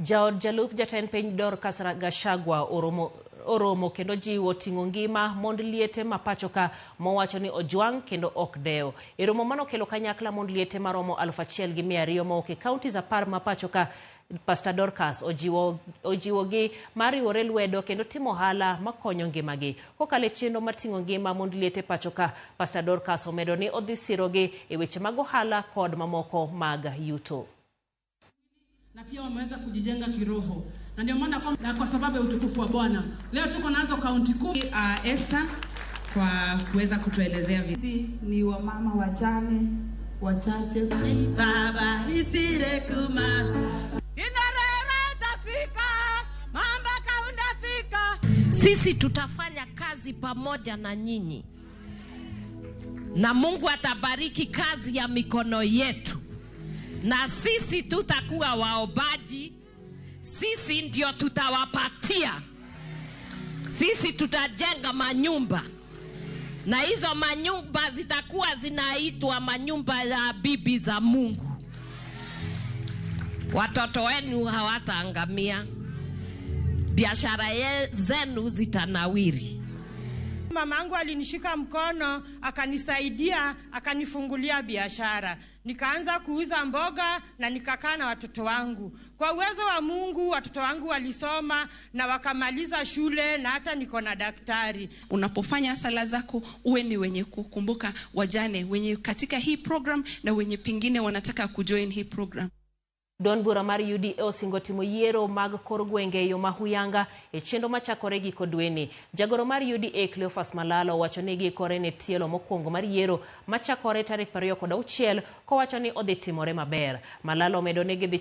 Jaod jalup jatend piny Dorcas Gachagua oromo kendo jiwo ting'o ngima mond liete ma pachoka mowacho ni ojwang' kendo ok dew. E romo manokelo kanyakla mond liete maromo 1200 mowuok e counties 10 ma pachoka, Pastor Dorcas ojiwogi mar riwore lwedo kendo timo ohala makonyo ngimagi. Kokalo e chenro mar ting'o ngima mond liete pachoka, Pastor Dorcas omedo ni odhi sirogi e weche mag ohala kod mamoko mag yuto. Na pia wameweza kujijenga kiroho na ndio maana na kwa sababu ya utukufu wa Bwana leo tuko nazo kaunti 10. Esther kwa kuweza kutuelezea vizuri. Ni wamama wajane wachache. Baba isire kuma Sisi tutafanya kazi pamoja na nyinyi na Mungu atabariki kazi ya mikono yetu, na sisi tutakuwa waombaji, sisi ndio tutawapatia, sisi tutajenga manyumba, na hizo manyumba zitakuwa zinaitwa manyumba ya bibi za Mungu. Watoto wenu hawataangamia, biashara zenu zitanawiri. Mamangu alinishika mkono, akanisaidia, akanifungulia biashara. Nikaanza kuuza mboga na nikakaa na watoto wangu. Kwa uwezo wa Mungu watoto wangu walisoma na wakamaliza shule na hata niko na daktari. Unapofanya sala zako uwe ni wenye kukumbuka wajane wenye katika hii program na wenye pengine wanataka kujoin hii program. Duond bura mar UDA osingo timo yiero mag kor gwenge e yo ma huyanga e chenro machakore giko dweni. Jagoro mar UDA Cleophas Malala owacho ni giikore ne tielo mokwongo mar yiero machakore tarik 26 kowacho ni odhi timore maber. Malala omedo ni gidhi